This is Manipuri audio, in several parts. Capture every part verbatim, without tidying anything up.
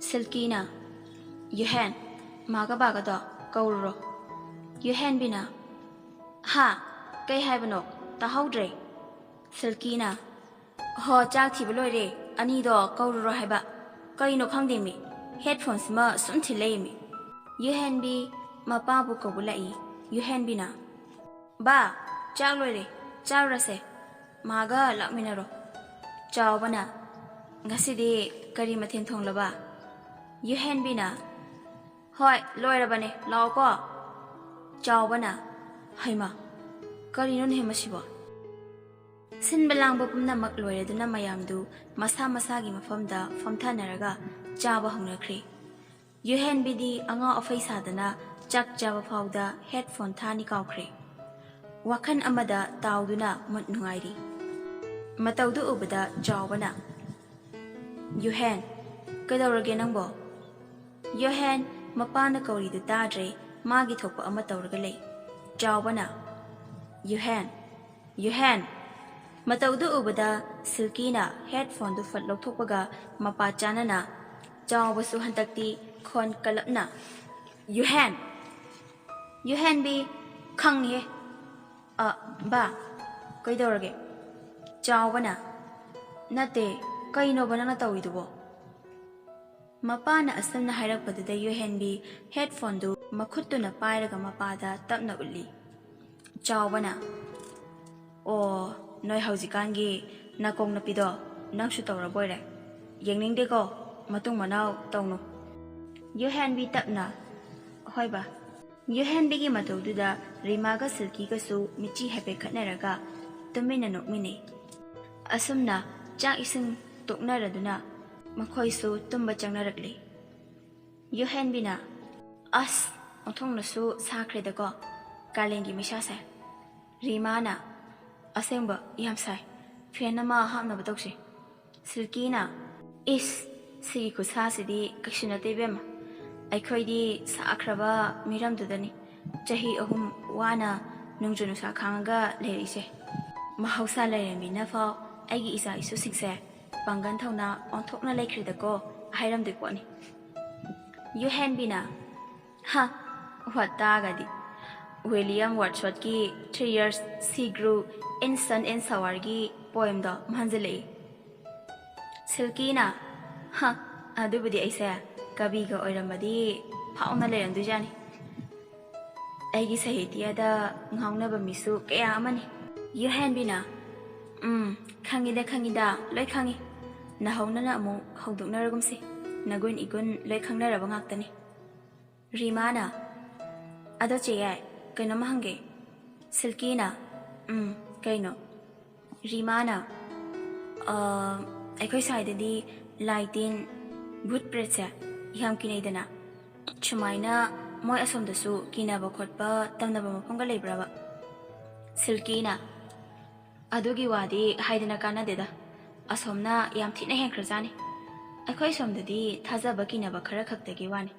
ꯁꯤꯜꯀꯤꯅ, "ꯌꯨꯍꯦꯟ, ꯃꯥꯒ ꯕꯥꯒꯗꯣ ꯀꯧꯔꯨꯔꯣ꯫" ꯌꯨꯍꯦꯟꯕꯤꯅ, "ꯍꯥ? ꯀꯩ ꯍꯥꯏꯕꯅꯣ? ꯇꯥꯍꯧꯗ꯭ꯔꯦ꯫" ꯁꯤꯜꯀꯤꯅ, "ꯍꯣ, ꯆꯥꯛ ꯊꯤꯕ ꯂꯣꯏꯔꯦ, ꯑꯅꯤꯗꯣ ꯀꯧꯔꯨꯔꯣ ꯍꯥꯏꯕ꯫ ꯀꯩꯅꯣ ꯈꯪꯗꯦꯃꯤ, ꯍꯦꯠꯐꯣꯟꯁꯤꯃ ꯁꯨꯝ ꯊꯤꯜ ꯂꯩꯃꯤ꯫" ꯌꯨꯍꯦꯟꯕꯤ ꯃꯄꯥꯕꯨ ꯀꯧꯕ ꯂꯥꯛꯏ꯫ ꯌꯨꯍꯦꯟꯕꯤꯅ, "ꯕꯥ, ꯆꯥꯛ ꯂꯣꯏꯔꯦ, ꯆꯥꯔꯨꯔꯁꯦ꯫ ꯃꯥꯒ ꯂꯥꯛꯃꯤꯟꯅꯔꯣ꯫" ꯆꯥꯎꯕꯅ, "ꯉꯁꯤꯗꯤ ꯀꯔꯤ ꯃꯊꯦꯜ ꯊꯣꯡꯂꯕ?" ꯌꯨꯍꯦꯟꯕꯤꯅ, "ꯍꯣꯏ, ꯂꯣꯏꯔꯕꯅꯦ, ꯂꯥꯛꯑꯣꯀꯣ꯫" ꯆꯥꯎꯕꯅ, "ꯍꯩꯃꯥ, ꯀꯔꯤꯅꯣꯅꯦꯍꯦ ꯃꯁꯤꯕꯣ?" ꯁꯤꯟꯕ ꯂꯥꯡꯕ ꯄꯨꯝꯅꯃꯛ ꯂꯣꯏꯔꯗꯨꯅ ꯃꯌꯥꯝꯗꯨ ꯃꯁꯥ ꯃꯁꯥꯒꯤ ꯃꯐꯝꯗ ꯐꯝꯊꯅꯔꯒ ꯆꯥꯕ ꯍꯧꯅꯈ꯭ꯔꯦ꯫ ꯌꯨꯍꯦꯟꯕꯤꯗꯤ ꯑꯉꯥꯎ ꯑꯐꯩ ꯁꯥꯗꯅ ꯆꯥꯛ ꯆꯥꯕ ꯐꯥꯎꯗ ꯍꯦꯠꯐꯣꯟ ꯊꯥꯅꯤ ꯀꯥꯎꯈ꯭ꯔꯦ꯫ ꯋꯥꯈꯜ ꯑꯃꯗ ꯇꯥꯎꯗꯨꯅ ꯃꯨꯠ ꯅꯨꯡꯉꯥꯏꯔꯤ꯫ ꯃꯇꯧꯗꯨ ꯎꯕꯗ ꯆꯥꯎꯕꯅ, "ꯌꯨꯍꯦꯟ, ꯀꯩꯗꯧꯔꯒꯦ ꯅꯪꯕꯣ?" ꯌꯨꯍꯦꯟ ꯃꯄꯥꯅ ꯀꯧꯔꯤꯗꯨ ꯇꯥꯗ꯭ꯔꯦ, ꯃꯥꯒꯤ ꯊꯣꯛꯄ ꯑꯃ ꯇꯧꯔꯒ ꯂꯩ꯫ ꯆꯥꯎꯕꯅ, "ꯌꯨꯍꯦꯟ, ꯌꯨꯍꯦꯟ!" ꯃꯇꯧꯗꯨ ꯎꯕꯗ ꯁꯤꯜꯀꯤꯅ ꯍꯦꯠꯐꯣꯟꯗꯨ ꯐꯠ ꯂꯧꯊꯣꯛꯄꯒ ꯃꯄꯥ ꯆꯥꯅꯅ ꯆꯥꯎꯕꯁꯨ ꯍꯟꯗꯛꯇꯤ ꯈꯣꯟ ꯀꯜꯂꯞꯅ, "ꯌꯨꯍꯦꯟ! ꯌꯨꯍꯦꯟꯕꯤ!" "ꯈꯪꯉꯤꯍꯦ꯫ ꯑ, ꯕꯥ, ꯀꯩꯗꯧꯔꯒꯦ?" ꯆꯥꯎꯕꯅ, "ꯅꯠꯇꯦ, ꯀꯩꯅꯣꯕ ꯅꯪꯅ ꯇꯧꯔꯤꯗꯨꯕꯣ?" ꯃꯄꯥꯅ ꯑꯁꯨꯝꯅ ꯍꯥꯏꯔꯛꯄꯗꯨꯗ ꯌꯨꯍꯦꯟꯕꯤ ꯍꯦꯠꯐꯣꯟꯗꯨ ꯃꯈꯨꯠꯇꯨꯅ ꯄꯥꯏꯔꯒ ꯃꯄꯥꯗ ꯇꯞꯅ ꯎꯠꯂꯤ꯫ ꯆꯥꯎꯕꯅ, "ꯑꯣ, ꯅꯣꯏ ꯍꯧꯖꯤꯛꯀꯥꯟꯒꯤ ꯅꯥꯀꯣꯡ ꯅꯞꯄꯤꯗꯣ ꯅꯪꯁꯨ ꯇꯧꯔꯕꯣꯏꯔꯦ꯫ ꯌꯦꯡꯅꯤꯡꯗꯦꯀꯣ, ꯃꯇꯨꯡ ꯃꯅꯥꯎ ꯇꯧꯅꯨ꯫" ꯌꯨꯍꯦꯟꯕꯤ ꯇꯞꯅ, "ꯍꯣꯏ ꯕꯥ꯫" ꯌꯨꯍꯦꯟꯕꯤꯒꯤ ꯃꯇꯧꯗꯨꯗ ꯔꯤꯃꯥꯒ ꯁꯤꯜꯀꯤꯒꯁꯨ ꯃꯤꯠꯆꯤ ꯍꯥꯏꯐꯦꯠ ꯈꯠꯅꯔꯒ ꯇꯨꯃꯤꯟꯅ ꯅꯣꯛꯃꯤꯟꯅꯩ꯫ ꯑꯁꯨꯝꯅ ꯆꯥꯛ ꯏꯁꯤꯡ ꯇꯣꯛꯅꯔꯗꯨꯅ ꯃꯈꯣꯏꯁꯨ ꯇꯨꯝꯕ ꯆꯪꯅꯔꯛꯂꯤ꯫ ꯌꯨꯍꯦꯟꯕꯤꯅ, "ꯑꯁ, ꯑꯣꯟꯊꯣꯛꯅꯁꯨ ꯁꯥꯈ꯭ꯔꯦꯗꯀꯣ ꯀꯥꯂꯦꯟꯒꯤ ꯃꯩꯁꯥꯁꯦ꯫" ꯔꯤꯃꯥꯅ, "ꯑꯁꯦꯡꯕ ꯌꯥꯝ ꯁꯥꯏ, ꯐꯦꯟ ꯑꯃ ꯍꯥꯞꯅꯕ ꯇꯧꯁꯤ꯫" ꯁꯤꯜꯀꯤꯅ, "ꯏꯁ, ꯁꯤꯒꯤ ꯈꯨꯠꯁꯥꯁꯤꯗꯤ ꯀꯩꯁꯨ ꯅꯠꯇꯦ ꯏꯕꯦꯝꯃ, ꯑꯩꯈꯣꯏꯗꯤ ꯁꯥꯈ꯭ꯔꯕ ꯃꯤꯔꯝꯗꯨꯗꯅꯤ ꯆꯍꯤ ꯑꯍꯨꯝ ꯋꯥꯅ ꯅꯣꯡꯖꯨ ꯅꯨꯡꯁꯥ ꯈꯥꯡꯉꯒ ꯂꯩꯔꯛꯏꯁꯦ꯫ ꯃꯍꯧꯁꯥ ꯂꯥꯏꯔꯦꯝꯕꯤꯅ ꯐꯥꯎ ꯑꯩꯒꯤ ꯏꯆꯥ ꯏꯁꯨꯁꯤꯡꯁꯦ ꯄꯥꯡꯒꯜ ꯊꯧꯅꯥ ꯑꯣꯟꯊꯣꯛꯅ ꯂꯩꯈ꯭ꯔꯦꯗꯀꯣ ꯍꯥꯏꯔꯝꯗꯣꯏ ꯄꯣꯠꯅꯤ꯫ ꯌꯨꯍꯦꯟꯕꯤꯅ, ꯍ, ꯋꯥꯇꯥꯒꯗꯤ꯫ ꯋꯤꯂꯤꯌꯝ ꯋꯥꯔꯗꯁꯋꯔꯠꯀꯤ Three Years She Grew in Sun and Showerꯒꯤ poemꯗꯣ ꯃꯥꯟꯁꯤꯜꯂꯛꯏ꯫ ꯁꯤꯜꯀꯤꯅ, ꯍ, ꯑꯗꯨꯕꯨꯗꯤ ꯑꯩꯁꯦ ꯀꯕꯤꯒ ꯑꯣꯏꯔꯝꯃꯗꯤ ꯐꯥꯎꯅ ꯂꯩꯔꯝꯗꯣꯏꯖꯥꯠꯅꯤ꯫ ꯑꯩꯒꯤ ꯁꯥꯍꯤꯇ꯭ꯌꯗ ꯉꯥꯎꯅꯕ ꯃꯤꯁꯨ ꯀꯌꯥ ꯑꯃꯅꯤ꯫ ꯌꯨꯍꯦꯟꯕꯤꯅ, ꯎꯝ, ꯈꯪꯉꯤꯗ, ꯈꯪꯉꯤꯗ, ꯂꯣꯏ ꯈꯪꯉꯤ꯫ ꯅꯍꯧꯅꯅ ꯑꯃꯨꯛ ꯍꯧꯗꯣꯛꯅꯔꯒꯨꯝꯁꯤ꯫ ꯅꯒꯨꯟ ꯏꯒꯨꯟ ꯂꯣꯏ ꯈꯪꯅꯔꯕ ꯉꯥꯛꯇꯅꯤ꯫ ꯔꯤꯃꯥꯅ, ꯑꯗꯣ ꯆꯦ ꯌꯥꯏ, ꯀꯩꯅꯣꯝꯃ ꯍꯪꯒꯦ꯫ ꯁꯤꯜꯀꯤꯅ, ꯎꯝ, ꯀꯩꯅꯣ? ꯔꯤꯃꯥꯅ, "ꯑ, ꯑꯩꯈꯣꯏ ꯁ꯭ꯋꯥꯏꯗꯗꯤ ꯂꯥꯏ ꯇꯤꯟ, ꯚꯨꯠ ꯄ꯭ꯔꯦꯠꯁꯦ ꯌꯥꯝ ꯀꯤꯅꯩꯗꯅ꯫ ꯁꯨꯃꯥꯏꯅ ꯃꯣꯏ ꯑꯁꯣꯝꯗꯁꯨ ꯀꯤꯅꯕ ꯈꯣꯠꯄ ꯇꯝꯅꯕ ꯃꯐꯝꯒ ꯂꯩꯕ꯭ꯔꯕ?" ꯁꯤꯜꯀꯤꯅ, ꯑꯗꯨꯒꯤ ꯋꯥꯗꯤ ꯍꯥꯏꯗꯅ ꯀꯥꯟꯅꯗꯦꯗ꯫ ꯑꯁꯣꯝꯅ ꯌꯥꯝ ꯊꯤꯅ ꯍꯦꯟꯈ꯭ꯔꯖꯥꯠꯅꯤ꯫ ꯑꯩꯈꯣꯏ ꯁꯣꯝꯗꯗꯤ ꯊꯥꯖꯕ ꯀꯤꯅꯕ ꯈꯔ ꯈꯛꯇꯒꯤ ꯋꯥꯅꯤ꯫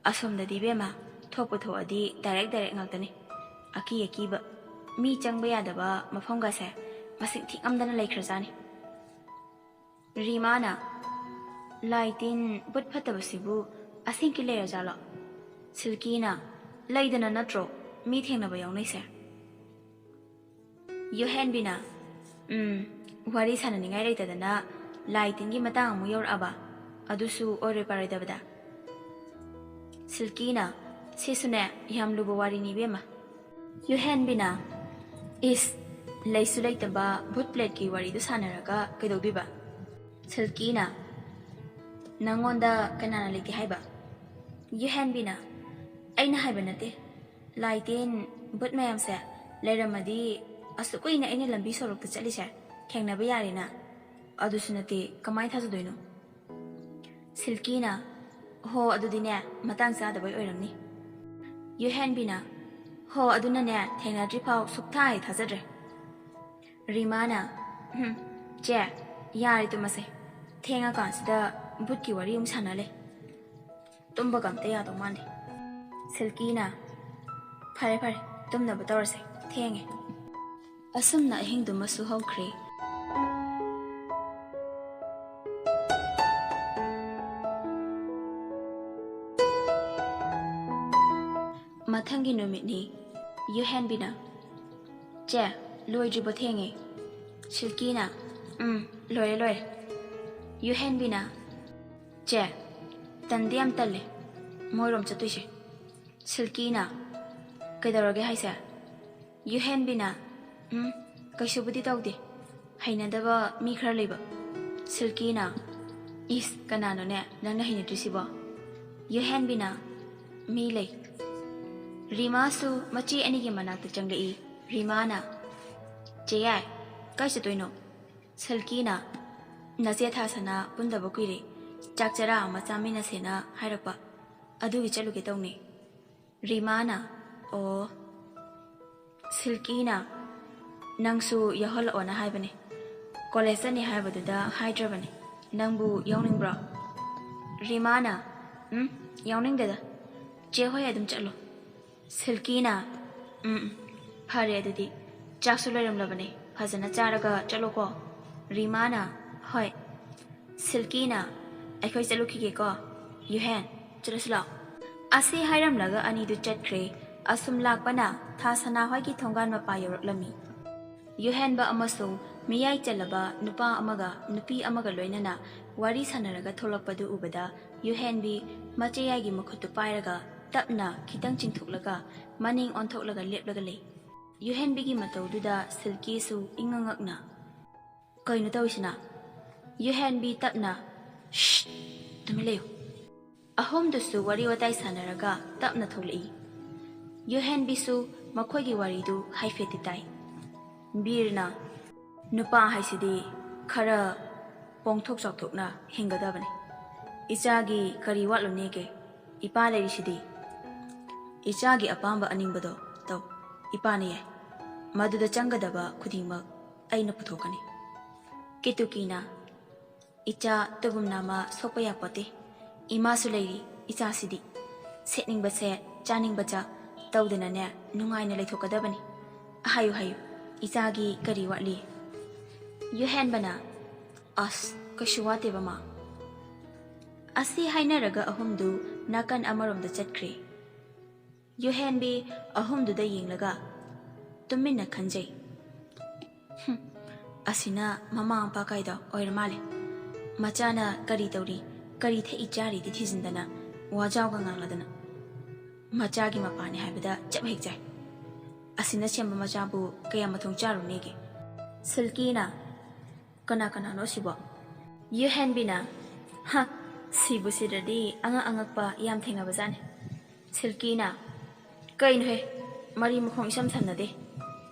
ꯑꯁꯣꯝꯗꯗꯤ ꯏꯕꯦꯝꯃ, ꯊꯣꯛꯄꯨ ꯊꯣꯛꯑꯗꯤ ꯗꯥꯏꯔꯦꯛ ꯗꯥꯏꯔꯦꯛ ꯉꯥꯛꯇꯅꯤ꯫ ꯑꯀꯤ ꯑꯀꯤꯕ, ꯃꯤ ꯆꯪꯕ ꯌꯥꯗꯕ ꯃꯐꯝꯒꯁꯦ ꯃꯁꯤꯡ ꯊꯤꯉꯝꯗꯅ ꯂꯩꯈ꯭ꯔꯖꯥꯠꯅꯤ꯫ ꯔꯤꯃꯥꯅ, ꯂꯥꯏ ꯇꯤꯟ ꯕꯨꯠ ꯐꯠꯇꯕꯁꯤꯕꯨ ꯑꯁꯦꯡꯀꯤ ꯂꯩꯔꯖꯥꯠꯂꯣ? ꯁꯤꯜꯀꯤꯅ, ꯂꯩꯗꯅ ꯅꯠꯇ꯭ꯔꯣ ꯃꯤ ꯊꯦꯡꯅꯕ ꯌꯥꯎꯅꯩꯁꯦ? ꯌꯨꯍꯦꯟꯕꯤꯅ, ꯎꯝ, ꯋꯥꯔꯤ ꯁꯥꯟꯅꯅꯤꯡꯉꯥꯏ ꯂꯩꯇꯗꯅ ꯂꯥꯏ ꯇꯤꯟꯒꯤ ꯃꯇꯥꯡ ꯑꯃꯨꯛ ꯌꯧꯔꯛꯑꯕ? ꯑꯗꯨꯁꯨ ꯑꯣꯏꯔꯣꯏ ꯄꯥꯔꯣꯏꯗꯕꯗ꯫ ꯁꯤꯜꯀꯤꯅ, ꯁꯤꯁꯨꯅꯦ ꯌꯥꯝ ꯂꯨꯕ ꯋꯥꯔꯤꯅꯤ ꯏꯕꯦꯝꯃ꯫ ꯌꯨꯍꯦꯟꯕꯤꯅ, ꯏꯁ, ꯂꯩꯁꯨ ꯂꯩꯇꯕ ꯚꯨꯠ ꯄ꯭ꯂꯦꯠꯀꯤ ꯋꯥꯔꯤꯗꯨ ꯁꯥꯟꯅꯔꯒ ꯀꯩꯗꯧꯗꯣꯏꯕ? ꯁꯤꯜꯀꯤꯅ, ꯅꯪꯉꯣꯟꯗ ꯀꯅꯥꯅ ꯂꯩꯇꯦ ꯍꯥꯏꯕ? ꯌꯨꯍꯦꯟꯕꯤꯅ, ꯑꯩꯅ ꯍꯥꯏꯕ ꯅꯠꯇꯦ꯫ ꯂꯥꯏ ꯇꯤꯟ, ꯚꯨꯠ ꯃꯌꯥꯝꯁꯦ ꯂꯩꯔꯝꯃꯗꯤ ꯑꯁꯨꯛ ꯀꯨꯏꯅ ꯑꯩꯅ ꯂꯝꯕꯤ ꯁꯣꯔꯣꯛꯇ ꯆꯠꯂꯤꯁꯦ ꯊꯦꯡꯅꯕ ꯌꯥꯔꯦꯅ꯫ ꯑꯗꯨꯁꯨ ꯅꯠꯇꯦ, ꯀꯃꯥꯏꯅ ꯊꯥꯖꯗꯣꯏꯅꯣ? ꯁꯤꯜꯀꯤꯅ, ꯍꯣ, ꯑꯗꯨꯗꯤꯅꯦ, ꯃꯇꯥꯡ ꯆꯥꯗꯕꯩ ꯑꯣꯏꯔꯝꯅꯤ꯫ ꯌꯨꯍꯦꯟꯕꯤꯅ, ꯍꯣ, ꯑꯗꯨꯅꯅꯦ, ꯊꯦꯡꯅꯗ꯭ꯔꯤ ꯐꯥꯎ ꯁꯨꯛꯊꯥ ꯍꯦꯛ ꯊꯥꯖꯗ꯭ꯔꯦ꯫ ꯔꯤꯃꯥꯅ, ꯍꯨꯝ, ꯆꯦ, ꯌꯥꯔꯦ ꯇꯨꯝꯃꯁꯦ꯫ ꯊꯦꯡꯉꯀꯥꯟꯁꯤꯗ ꯚꯨꯠꯀꯤ ꯋꯥꯔꯤ ꯑꯃꯨꯛ ꯁꯥꯟꯅ ꯂꯩ꯫ ꯇꯨꯝꯕꯒ ꯑꯝꯇ ꯌꯥꯗꯧ ꯃꯥꯟꯗꯦ꯫ ꯁꯤꯜꯀꯤꯅ, ꯐꯔꯦ ꯐꯔꯦ, ꯇꯨꯝꯅꯕ ꯇꯧꯔꯁꯦ, ꯊꯦꯡꯉꯦ꯫ ꯑꯁꯨꯝꯅ ꯑꯍꯤꯡꯗꯨꯃꯁꯨ ꯍꯧꯈ꯭ꯔꯦ꯫ ꯃꯊꯪꯒꯤ ꯅꯨꯃꯤꯠꯅꯤ꯫ ꯌꯨꯍꯦꯟꯕꯤꯅ, "ꯆꯦ, ꯂꯣꯏꯗ꯭ꯔꯤꯕꯣ? ꯊꯦꯡꯉꯦ꯫" ꯁꯤꯜꯀꯤꯅ, "ꯎꯝ, ꯂꯣꯏꯔꯦ, ꯂꯣꯏꯔꯦ꯫" ꯌꯨꯍꯦꯟꯕꯤꯅ, "ꯆꯦ, ꯇꯟꯗꯤ ꯌꯥꯝ ꯇꯜꯂꯦ ꯃꯣꯏꯔꯣꯝ ꯆꯠꯇꯣꯏꯁꯦ꯫" ꯁꯤꯜꯀꯤꯅ, "ꯀꯩꯗꯧꯔꯒꯦ ꯍꯥꯏꯁꯦ?" ꯌꯨꯍꯦꯟꯕꯤꯅ, "ꯎꯝ, ꯀꯩꯁꯨꯕꯨꯗꯤ ꯇꯧꯗꯦ꯫ ꯍꯩꯅꯗꯕ ꯃꯤ ꯈꯔ ꯂꯩꯕ꯫" ꯁꯤꯜꯀꯤꯅ, "ꯏꯁ, ꯀꯅꯥꯅꯣꯅꯦ ꯅꯪꯅ ꯍꯩꯅꯗ꯭ꯔꯤꯁꯤꯕꯣ?" ꯌꯨꯍꯦꯟꯕꯤꯅ, "ꯃꯤ ꯂꯩ꯫" ꯔꯤꯃꯥꯁꯨ ꯃꯆꯦ ꯑꯅꯤꯒꯤ ꯃꯅꯥꯛꯇ ꯆꯪꯂꯛꯏ꯫ ꯔꯤꯃꯥꯅ, "ꯆꯦ ꯌꯥꯏ, ꯀꯥꯏ ꯆꯠꯇꯣꯏꯅꯣ?" ꯁꯤꯜꯀꯤꯅ, "ꯅꯆꯦ ꯊꯥꯁꯅꯥ ꯄꯨꯟꯗꯕ ꯀꯨꯏꯔꯦ, ꯆꯥꯛ ꯆꯔꯥ ꯑꯃ ꯆꯥꯃꯤꯟꯅꯁꯦꯅ ꯍꯥꯏꯔꯛꯄ, ꯑꯗꯨꯒꯤ ꯆꯠꯂꯨꯒꯦ ꯇꯧꯅꯦ꯫" ꯔꯤꯃꯥꯅ, "ꯑꯣ꯫" ꯁꯤꯜꯀꯤꯅ, "ꯅꯪꯁꯨ ꯌꯥꯎꯍꯜꯂꯛꯑꯣꯅ ꯍꯥꯏꯕꯅꯦ, ꯀꯣꯂꯦꯖ ꯆꯠꯅꯤ ꯍꯥꯏꯕꯗꯨꯗ ꯍꯥꯏꯗ꯭ꯔꯕꯅꯦ꯫ ꯅꯪꯕꯨ ꯌꯥꯎꯅꯤꯡꯕ꯭ꯔꯣ?" ꯔꯤꯃꯥꯅ, "ꯎꯝ, ꯌꯥꯎꯅꯤꯡꯗꯦꯗ, ꯆꯦ ꯍꯣꯏ ꯑꯗꯨꯝ ꯆꯠꯂꯣ꯫" ꯁꯤꯜꯀꯤꯅ, "ꯎꯝ, ꯎꯝ, ꯐꯔꯦ ꯑꯗꯨꯗꯤ, ꯆꯥꯛꯁꯨ ꯂꯩꯔꯝꯂꯕꯅꯦ, ꯐꯖꯅ ꯆꯥꯔꯒ ꯆꯠꯂꯣꯀꯣ꯫" ꯔꯤꯃꯥꯅ, "ꯍꯣꯏ꯫" ꯁꯤꯜꯀꯤꯅ, "ꯑꯩꯈꯣꯏ ꯆꯠꯂꯨꯈꯤꯒꯦꯀꯣ꯫ ꯌꯨꯍꯦꯟ, ꯆꯠꯂꯁꯤ ꯂꯥꯛꯑꯣ꯫" ꯑꯁꯤ ꯍꯥꯏꯔꯝꯂꯒ ꯑꯅꯤꯗꯨ ꯆꯠꯈ꯭ꯔꯦ꯫ ꯑꯁꯨꯝ ꯂꯥꯛꯄꯅ ꯊꯥ ꯁꯅꯥ ꯍꯣꯏꯒꯤ ꯊꯣꯡꯒꯥꯟ ꯃꯄꯥ ꯌꯧꯔꯛꯂꯝꯃꯤ꯫ ꯌꯨꯍꯦꯟꯕ ꯑꯃꯁꯨꯡ ꯃꯤꯌꯥꯏ ꯆꯜꯂꯕ ꯅꯨꯄꯥ ꯑꯃꯒ ꯅꯨꯄꯤ ꯑꯃꯒ ꯂꯣꯏꯅꯅ ꯋꯥꯔꯤ ꯁꯥꯟꯅꯔꯒ ꯊꯣꯛꯂꯛꯄꯗꯨ ꯎꯕꯗ ꯌꯨꯍꯦꯟꯕꯤ ꯃꯆꯦꯌꯥꯏꯒꯤ ꯃꯈꯨꯠꯇꯨ ꯄꯥꯏꯔꯒ ꯇꯞꯅ ꯈꯤꯇꯪ ꯆꯤꯡꯊꯣꯛꯂꯒ ꯃꯅꯤꯡ ꯑꯣꯟꯊꯣꯛꯂꯒ ꯂꯦꯞꯂꯒ ꯂꯩ꯫ ꯌꯨꯍꯦꯟꯕꯤꯒꯤ ꯃꯇꯧꯗꯨꯗ ꯁꯤꯜꯀꯤꯁꯨ ꯏꯉꯛ ꯉꯛꯅ, "ꯀꯩꯅꯣ ꯇꯧꯔꯤꯁꯤꯅ?" ꯌꯨꯍꯦꯟꯕꯤ ꯇꯞꯅ, "ꯁ꯭ꯁ! ꯇꯨꯃꯤꯟ ꯂꯩꯌꯨ꯫" ꯑꯍꯨꯝꯗꯨꯁꯨ ꯋꯥꯔꯤ ꯋꯥꯇꯥꯏ ꯁꯥꯟꯅꯔꯒ ꯇꯞꯅ ꯊꯣꯛꯂꯛꯏ꯫ ꯌꯨꯍꯦꯟꯕꯤꯁꯨ ꯃꯈꯣꯏꯒꯤ ꯋꯥꯔꯤꯗꯨ ꯍꯥꯏꯐꯦꯠꯇꯤ ꯇꯥꯏ꯫ ꯕꯤꯔꯅ, "ꯅꯨꯄꯥ ꯍꯥꯏꯁꯤꯗꯤ ꯈꯔ ꯄꯣꯡꯊꯣꯛ ꯆꯥꯎꯊꯣꯛꯅ ꯍꯤꯡꯒꯗꯕꯅꯤ꯫ ꯏꯆꯥꯒꯤ ꯀꯔꯤ ꯋꯥꯠꯂꯨꯅꯦꯒꯦ? ꯏꯄꯥ ꯂꯩꯔꯤꯁꯤꯗꯤ꯫ ꯏꯆꯥꯒꯤ ꯑꯄꯥꯝꯕ ꯑꯅꯤꯡꯕꯗꯣ ꯇꯧ꯫ ꯏꯄꯥꯅ ꯌꯥꯏ꯫ ꯃꯗꯨꯗ ꯆꯪꯒꯗꯕ ꯈꯨꯗꯤꯡꯃꯛ ꯑꯩꯅ ꯄꯨꯊꯣꯛꯀꯅꯤ꯫" ꯀꯦꯇꯨꯀꯤꯅ, "ꯏꯆꯥ ꯇꯨꯒꯨꯝꯅ ꯑꯃ ꯁꯣꯛꯄ ꯌꯥꯄꯣꯠꯇꯦ꯫ ꯏꯃꯥꯁꯨ ꯂꯩꯔꯤ, ꯏꯆꯥꯁꯤꯗꯤ꯫ ꯁꯦꯠꯅꯤꯡꯕ ꯁꯦꯠ, ꯆꯥꯅꯤꯡꯕ ꯆꯥ ꯇꯧꯗꯅꯅꯦ ꯅꯨꯡꯉꯥꯏꯅ ꯂꯩꯊꯣꯛꯀꯗꯕꯅꯤ꯫ ꯍꯥꯏꯌꯨ, ꯍꯥꯏꯌꯨ, ꯏꯆꯥꯒꯤ ꯀꯔꯤ ꯋꯥꯠꯂꯤ?" ꯌꯨꯍꯦꯟꯕꯅ, "ꯑꯁ, ꯀꯩꯁꯨ ꯋꯥꯠꯇꯦꯕ, ꯃꯥ꯫" ꯑꯁꯤ ꯍꯥꯏꯅꯔꯒ ꯑꯍꯨꯝꯗꯨ ꯅꯥꯀꯟ ꯑꯃꯔꯣꯝꯗ ꯆꯠꯈ꯭ꯔꯦ꯫ ꯌꯨꯍꯦꯟꯕꯤ ꯑꯍꯨꯝꯗꯨꯗ ꯌꯦꯡꯂꯒ ꯇꯨꯃꯤꯟꯅ ꯈꯟꯖꯩ꯫ "ꯍꯨꯝ, ꯑꯁꯤꯅ ꯃꯃꯥ ꯃꯄꯥ ꯀꯥꯏꯗꯣ ꯑꯣꯏꯔ ꯃꯥꯜꯂꯦ꯫ ꯃꯆꯥꯅ ꯀꯔꯤ ꯇꯧꯔꯤ, ꯀꯔꯤ ꯊꯛꯏ ꯆꯥꯔꯤꯗꯤ ꯊꯤꯖꯤꯟꯗꯅ, ꯋꯥꯖꯥꯎꯒ ꯉꯥꯡꯂꯗꯅ꯫ ꯃꯆꯥꯒꯤ ꯃꯄꯥꯅꯤ ꯍꯥꯏꯕꯗ ꯆꯞ ꯍꯦꯛ ꯆꯥꯏ꯫ ꯑꯁꯤꯅ ꯁꯦꯝꯕ ꯃꯆꯥꯕꯨ ꯀꯌꯥ ꯃꯊꯣꯡ ꯆꯥꯔꯨꯅꯦꯒꯦ?" ꯁꯤꯜꯀꯤꯅ, "ꯀꯅꯥ ꯀꯅꯥꯅꯣ ꯁꯤꯕꯣ?" ꯌꯨꯍꯦꯟꯕꯤꯅ, "ꯍ, ꯁꯤꯕꯨ ꯁꯤꯗ꯭ꯔꯗꯤ ꯑꯉꯛ ꯑꯉꯛꯄ ꯌꯥꯝ ꯊꯦꯡꯅꯕꯖꯥꯠꯅꯤ꯫" ꯁꯤꯜꯀꯤꯅ, "ꯀꯩꯅꯣꯍꯦ, ꯃꯔꯤ ꯃꯈꯣꯡ ꯏꯁꯝ ꯁꯝꯅꯗꯦ꯫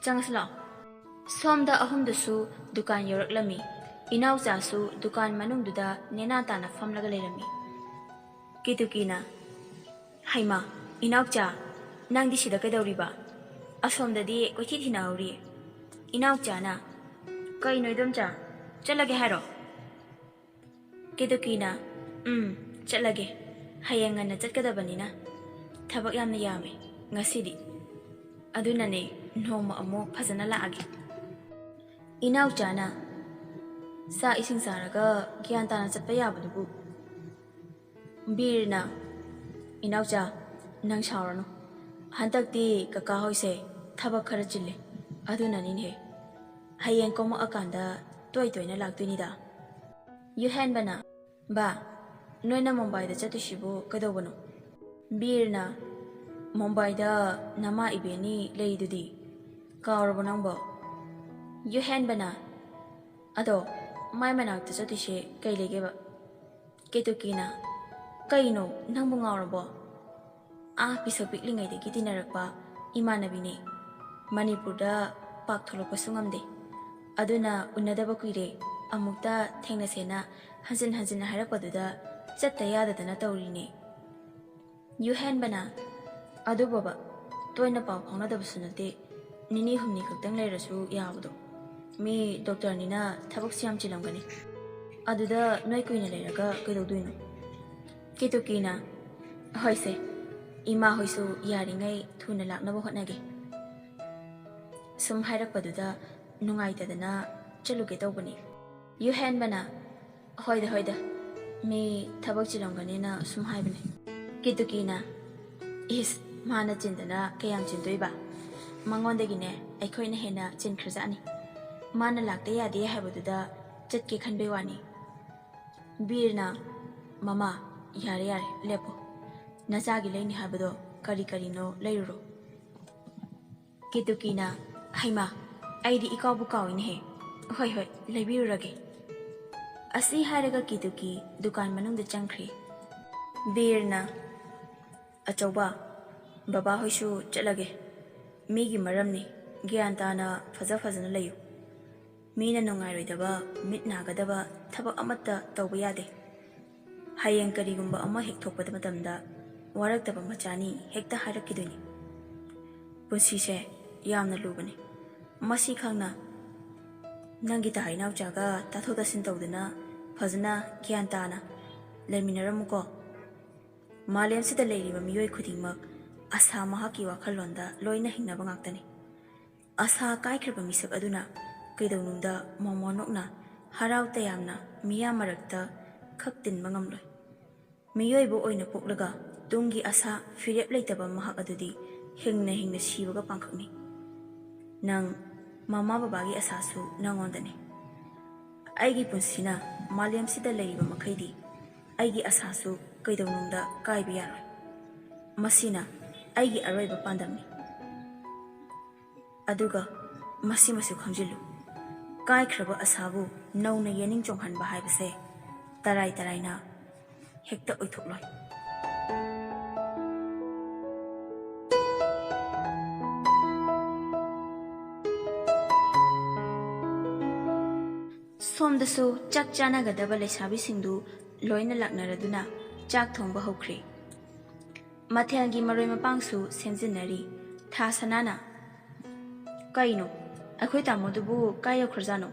ꯆꯪꯉꯁꯤ ꯂꯥꯛꯑꯣ꯫" ꯁꯣꯝꯗ ꯑꯍꯨꯝꯗꯨꯁꯨ ꯗꯨꯀꯥꯟ ꯌꯧꯔꯛꯂꯝꯃꯤ꯫ ꯏꯅꯥꯎꯆꯥꯁꯨ ꯗꯨꯀꯥꯟ ꯃꯅꯨꯡꯗꯨꯗ ꯅꯦꯅꯥ ꯇꯥꯅ ꯐꯝꯂꯒ ꯂꯩꯔꯝꯃꯤ꯫ ꯀꯦꯇꯨꯀꯤꯅ, "ꯍꯩꯃꯥ, ꯏꯅꯥꯎꯆꯥ, ꯅꯪꯗꯤ ꯁꯤꯗ ꯀꯩꯗꯧꯔꯤꯕ? ꯑꯁꯣꯝꯗꯗꯤ ꯀꯣꯏꯊꯤ ꯊꯤꯅꯍꯧꯔꯤ꯫" ꯏꯅꯥꯎꯆꯥꯅ, "ꯀꯩꯅꯣ ꯏꯗꯣꯝꯆꯥ, ꯆꯠꯂꯒꯦ ꯍꯥꯏꯔꯣ?" ꯀꯦꯇꯨꯀꯤꯅ, "ꯎꯝ, ꯆꯠꯂꯒꯦ꯫ ꯍꯌꯦꯡ ꯉꯟꯅ ꯆꯠꯀꯗꯕꯅꯤꯅ꯫ ꯊꯕꯛ ꯌꯥꯝꯅ ꯌꯥꯝꯃꯦ ꯉꯁꯤꯗꯤ꯫ ꯑꯗꯨꯅꯅꯦ, ꯅꯣꯡꯃ ꯑꯃꯨꯛ ꯐꯖꯅ ꯂꯥꯛꯑꯒꯦ꯫" ꯏꯅꯥꯎꯆꯥꯅ, "ꯆꯥꯛ ꯏꯁꯤꯡ ꯆꯥꯔꯒ ꯒ꯭ꯌꯥꯟ ꯇꯥꯅ ꯆꯠꯄ ꯌꯥꯕꯗꯨꯕꯨ꯫" ꯕꯤꯔꯅ, "ꯏꯅꯥꯎꯆꯥ, ꯅꯪ ꯁꯥꯎꯔꯅꯨ꯫ ꯍꯟꯗꯛꯇꯤ ꯀꯀꯥ ꯍꯣꯏꯁꯦ ꯊꯕꯛ ꯈꯔ ꯆꯤꯜꯂꯦ꯫ ꯑꯗꯨꯅꯅꯤꯅꯦ꯫ ꯍꯌꯦꯡ ꯀꯣꯝꯃꯛꯑꯀꯥꯟꯗ ꯇꯣꯏ ꯇꯣꯏꯅ ꯂꯥꯛꯇꯣꯏꯅꯤꯗ꯫" ꯌꯨꯍꯦꯟꯕꯅ, "ꯕꯥ, ꯅꯣꯏꯅ ꯃꯨꯝꯕꯥꯏꯗ ꯆꯠꯇꯣꯏꯁꯤꯕꯨ ꯀꯩꯗꯧꯕꯅꯣ?" ꯕꯤꯔꯅ, "ꯃꯨꯝꯕꯥꯏꯗ ꯅꯃꯥ ꯏꯕꯦꯟꯅꯤ ꯂꯩꯔꯤꯗꯨꯗꯤ, ꯀꯥꯎꯔꯕꯣ ꯅꯪꯕꯣ?" ꯌꯨꯍꯦꯟꯕꯅ, "ꯑꯗꯣ, ꯃꯥꯏ ꯃꯅꯥꯛꯇ ꯆꯠꯇꯣꯏꯁꯦ ꯀꯩ ꯂꯩꯒꯦꯕ?" ꯀꯦꯇꯨꯀꯤꯅ, "ꯀꯩꯅꯣ, ꯅꯪꯕꯨ ꯉꯥꯎꯔꯕꯣ? ꯑꯥ, ꯄꯤꯁꯛ ꯄꯤꯛꯂꯤꯉꯩꯗꯒꯤ ꯇꯤꯟꯅꯔꯛꯄ ꯏꯃꯥꯟꯅꯕꯤꯅꯦ꯫ ꯃꯅꯤꯄꯨꯔꯗ ꯄꯥꯛ ꯊꯣꯛꯂꯛꯄꯁꯨ ꯉꯝꯗꯦ꯫ ꯑꯗꯨꯅ ꯎꯅꯗꯕ ꯀꯨꯏꯔꯦ꯫ ꯑꯃꯨꯛꯇ ꯊꯦꯡꯅꯁꯦꯅ ꯍꯟꯖꯤꯟ ꯍꯟꯖꯤꯟ ꯍꯥꯏꯔꯛꯄꯗꯨꯗ ꯆꯠꯇ ꯌꯥꯗꯗꯅ ꯇꯧꯔꯤꯅꯦ꯫" ꯌꯨꯍꯦꯟꯕꯅ, "ꯑꯗꯨꯕꯣꯕ, ꯇꯣꯏꯅ ꯄꯥꯎ ꯐꯥꯎꯅꯗꯕꯁꯨ ꯅꯠꯇꯦ, ꯅꯤꯅꯤ ꯍꯨꯝꯅꯤ ꯈꯛꯇꯪ ꯂꯩꯔꯁꯨ ꯌꯥꯕꯗꯣ꯫ ꯃꯤ ꯗꯣꯛꯇꯔꯅꯤꯅ ꯊꯕꯛꯁꯨ ꯌꯥꯝ ꯆꯤꯜꯂꯝꯒꯅꯤ꯫ ꯑꯗꯨꯗ ꯅꯣꯏ ꯀꯨꯏꯅ ꯂꯩꯔꯒ ꯀꯩꯗꯧꯗꯣꯏꯅꯣ?" ꯀꯦꯇꯨꯀꯤꯅ, "ꯍꯣꯏꯁꯦ, ꯏꯃꯥ ꯍꯣꯏꯁꯨ ꯌꯥꯔꯤꯉꯩ ꯊꯨꯅ ꯂꯥꯛꯅꯕ ꯍꯣꯠꯅꯒꯦ꯫ ꯁꯨꯝ ꯍꯥꯏꯔꯛꯄꯗꯨꯗ ꯅꯨꯡꯉꯥꯏꯇꯗꯅ ꯆꯠꯂꯨꯒꯦ ꯇꯧꯕꯅꯤ꯫" ꯌꯨꯍꯦꯟꯕꯅ, "ꯍꯣꯏꯗ, ꯍꯣꯏꯗ, ꯃꯤ ꯊꯕꯛ ꯆꯤꯜꯂꯝꯒꯅꯤꯅ ꯁꯨꯝ ꯍꯥꯏꯕꯅꯤ꯫" ꯀꯦꯇꯨꯀꯤꯅ, "ꯏꯁ, ꯃꯥꯅ ꯆꯤꯟꯗꯅ ꯀꯌꯥꯝ ꯆꯤꯟꯗꯣꯏꯕ? ꯃꯉꯣꯟꯗꯒꯤꯅꯦ ꯑꯩꯈꯣꯏꯅ ꯍꯦꯟꯅ ꯆꯤꯟꯈ꯭ꯔꯖꯥꯠꯅꯤ꯫ ꯃꯥꯅ ꯂꯥꯛꯇ ꯌꯥꯗꯦ ꯍꯥꯏꯕꯗꯨꯗ ꯆꯠꯀꯦ ꯈꯟꯕꯩ ꯋꯥꯅꯤ꯫ ꯕꯤꯔꯅ, "ꯃꯃꯥ, ꯌꯥꯔꯦ ꯌꯥꯔꯦ, ꯂꯦꯞꯄꯣ꯫ ꯅꯆꯥꯒꯤ ꯂꯩꯅꯤ ꯍꯥꯏꯕꯗꯣ ꯀꯔꯤ ꯀꯔꯤꯅꯣ ꯂꯩꯔꯨꯔꯣ꯫" ꯀꯦꯇꯨꯀꯤꯅ, "ꯍꯩꯃꯥ, ꯑꯩꯗꯤ ꯏꯀꯥꯎꯕꯨ ꯀꯥꯎꯏꯅꯦꯍꯦ꯫ ꯍꯣꯏ ꯍꯣꯏ, ꯂꯩꯕꯤꯔꯨꯔꯒꯦ꯫" ꯑꯁꯤ ꯍꯥꯏꯔꯒ ꯀꯦꯇꯨꯀꯤ ꯗꯨꯀꯥꯟ ꯃꯅꯨꯡꯗ ꯆꯪꯈ꯭ꯔꯦ꯫ ꯕꯤꯔꯅ, "ꯑꯆꯧꯕ, ꯕꯕꯥ ꯍꯣꯏꯁꯨ ꯆꯠꯂꯒꯦ꯫ ꯃꯤꯒꯤ ꯃꯔꯝꯅꯤ, ꯒ꯭ꯌꯥꯟ ꯇꯥꯅ ꯐꯖ ꯐꯖꯅ ꯂꯩꯌꯨ꯫ ꯃꯤꯅ ꯅꯨꯡꯉꯥꯏꯔꯣꯏꯗꯕ, ꯃꯤꯠ ꯅꯥꯒꯗꯕ ꯊꯕꯛ ꯑꯃꯠꯇ ꯇꯧꯕ ꯌꯥꯗꯦ꯫ ꯍꯌꯦꯡ ꯀꯔꯤꯒꯨꯝꯕ ꯑꯃ ꯍꯦꯛ ꯊꯣꯛꯄꯗ ꯃꯇꯝꯗ ꯋꯥꯔꯛꯇꯕ ꯃꯆꯥꯅꯤ ꯍꯦꯛꯇ ꯍꯥꯏꯔꯛꯈꯤꯗꯣꯏꯅꯤ꯫ ꯄꯨꯟꯁꯤꯁꯦ ꯌꯥꯝꯅ ꯂꯨꯕꯅꯤ꯫ ꯃꯁꯤ ꯈꯪꯅ ꯅꯪꯒꯤ ꯇꯥ ꯏꯅꯥꯎꯆꯥꯒ ꯇꯥꯊꯣꯛ ꯇꯥꯁꯤꯟ ꯇꯧꯗꯨꯅ ꯐꯖꯅ ꯒ꯭ꯌꯥꯟ ꯇꯥꯅ ꯂꯩꯃꯤꯟꯅꯔꯝꯃꯨꯀꯣ꯫ ꯃꯥꯂꯦꯝꯁꯤꯗ ꯂꯩꯔꯤꯕ ꯃꯤꯑꯣꯏ ꯈꯨꯗꯤꯡꯃꯛ ꯑꯁꯥ ꯃꯍꯥꯛꯀꯤ ꯋꯥꯈꯜꯂꯣꯟꯗ ꯂꯣꯏꯅ ꯍꯤꯡꯅꯕ ꯉꯥꯛꯇꯅꯤ꯫ ꯑꯁꯥ ꯀꯥꯏꯈ꯭ꯔꯕ ꯃꯤꯁꯛ ꯑꯗꯨꯅ ꯀꯩꯗꯧꯅꯨꯡꯗ ꯃꯣꯃꯣꯟ ꯅꯣꯛꯅ ꯍꯔꯥꯎ ꯇꯌꯥꯝꯅ ꯃꯤꯌꯥꯝ ꯃꯔꯛꯇ ꯈꯛ ꯇꯤꯟꯕ ꯉꯝꯂꯣꯏ꯫ ꯃꯤꯑꯣꯏꯕ ꯑꯣꯏꯅ ꯄꯣꯛꯂꯒ ꯇꯨꯡꯒꯤ ꯑꯁꯥ ꯐꯤꯔꯦꯞ ꯂꯩꯇꯕ ꯃꯍꯥꯛ ꯑꯗꯨꯗꯤ ꯍꯤꯡꯅ ꯍꯤꯡꯅ ꯁꯤꯕꯒ ꯄꯥꯡꯈꯛꯅꯤ꯫ ꯅꯪ ꯃꯃꯥ ꯕꯕꯥꯒꯤ ꯑꯁꯥꯁꯨ ꯅꯪꯉꯣꯟꯗꯅꯤ꯫ ꯑꯩꯒꯤ ꯄꯨꯟꯁꯤꯅ ꯃꯥꯂꯦꯝꯁꯤꯗ ꯂꯩꯔꯤꯕ ꯃꯈꯩꯗꯤ ꯑꯩꯒꯤ ꯑꯁꯥꯁꯨ ꯀꯩꯗꯧꯅꯨꯡꯗ ꯀꯥꯏꯕ ꯌꯥꯔꯣꯏ꯫ ꯃꯁꯤꯅ ꯑꯩꯒꯤ ꯑꯔꯣꯏꯕ ꯄꯥꯟꯗꯝꯅꯤ꯫ ꯑꯗꯨꯒ ꯃꯁꯤꯃꯁꯨ ꯈꯪꯖꯤꯜꯂꯨ, ꯀꯥꯏꯈ꯭ꯔꯕ ꯑꯁꯥꯕꯨ ꯅꯧꯅ ꯌꯦꯅꯤꯡ ꯆꯣꯡꯍꯟꯕ ꯍꯥꯏꯕꯁꯦ ꯇꯔꯥꯏ ꯇꯔꯥꯏꯅ ꯍꯦꯛꯇ ꯑꯣꯏꯊꯣꯛꯂꯣꯏ꯫" ꯁꯣꯝꯗꯁꯨ ꯆꯥꯛ ꯆꯥꯅꯒꯗꯕ ꯂꯩꯁꯥꯕꯤꯁꯤꯡꯗꯨ ꯂꯣꯏꯅ ꯂꯥꯛꯅꯔꯗꯨꯅ ꯆꯥꯛ ꯊꯣꯡꯕ ꯍꯧꯈ꯭ꯔꯦ꯫ ꯃꯊꯦꯜꯒꯤ ꯃꯔꯣꯏ ꯃꯄꯥꯡꯁꯨ ꯁꯦꯝꯖꯤꯟꯅꯔꯤ꯫ ꯊꯥ ꯁꯅꯥꯅ, "ꯀꯩꯅꯣ, ꯑꯩꯈꯣꯏ ꯇꯥꯃꯣꯗꯨꯕꯨ ꯀꯥꯏ ꯌꯧꯈ꯭ꯔꯖꯥꯠꯅꯣ?"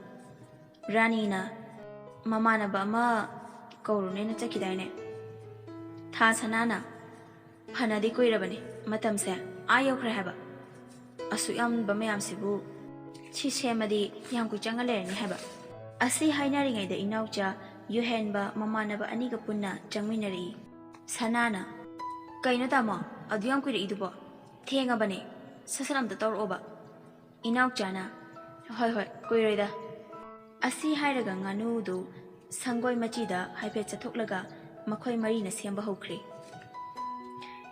ꯔꯥꯅꯤꯅ, "ꯃꯃꯥꯟꯅꯕ ꯑꯃ ꯀꯧꯔꯨꯅꯦꯅ ꯆꯠꯈꯤꯗꯥꯏꯅꯦ?" ꯊꯥ ꯁꯅꯥꯅ, "ꯐꯅꯗꯤ ꯀꯨꯏꯔꯕꯅꯤ, ꯃꯇꯝꯁꯦ ꯑꯥ ꯌꯧꯈ꯭ꯔꯦ ꯍꯥꯏꯕ꯫ ꯑꯁꯨꯛ ꯌꯥꯝꯕ ꯃꯌꯥꯝꯁꯤꯕꯨ ꯁꯤ ꯁꯦꯝꯃꯗꯤ ꯌꯥꯝ ꯀꯨꯏ ꯆꯪꯉ ꯂꯩꯔꯅꯤ ꯍꯥꯏꯕ꯫" ꯑꯁꯤ ꯍꯥꯏꯅꯔꯤꯉꯩꯗ ꯏꯅꯥꯎꯆꯥ ꯌꯨꯍꯦꯟꯕ ꯃꯃꯥꯟꯅꯕ ꯑꯅꯤꯒ ꯄꯨꯟꯅ ꯆꯪꯃꯤꯟꯅꯔꯛꯏ꯫ ꯁꯅꯥꯅ, ꯀꯩꯅꯣ ꯇꯥꯃꯣ, ꯑꯗꯨ ꯌꯥꯝ ꯀꯨꯏꯔꯛꯏꯗꯨꯕꯣ? ꯊꯦꯡꯉꯕꯅꯦ, ꯁꯠ ꯁꯠ ꯑꯝꯇ ꯇꯧꯔꯛꯑꯣꯕ꯫ ꯏꯅꯥꯎꯆꯥꯅ, "ꯍꯣꯏ ꯍꯣꯏ, ꯀꯨꯏꯔꯣꯏꯗ"꯫ ꯑꯁꯤ ꯍꯥꯏꯔꯒ ꯉꯥꯅꯨꯗꯨ ꯁꯪꯒꯣꯏ ꯃꯆꯤꯗ ꯍꯥꯏꯐꯦꯠ ꯆꯠꯊꯣꯛꯂꯒ ꯃꯈꯣꯏ ꯃꯔꯤꯅ ꯁꯦꯝꯕ ꯍꯧꯈ꯭ꯔꯦ꯫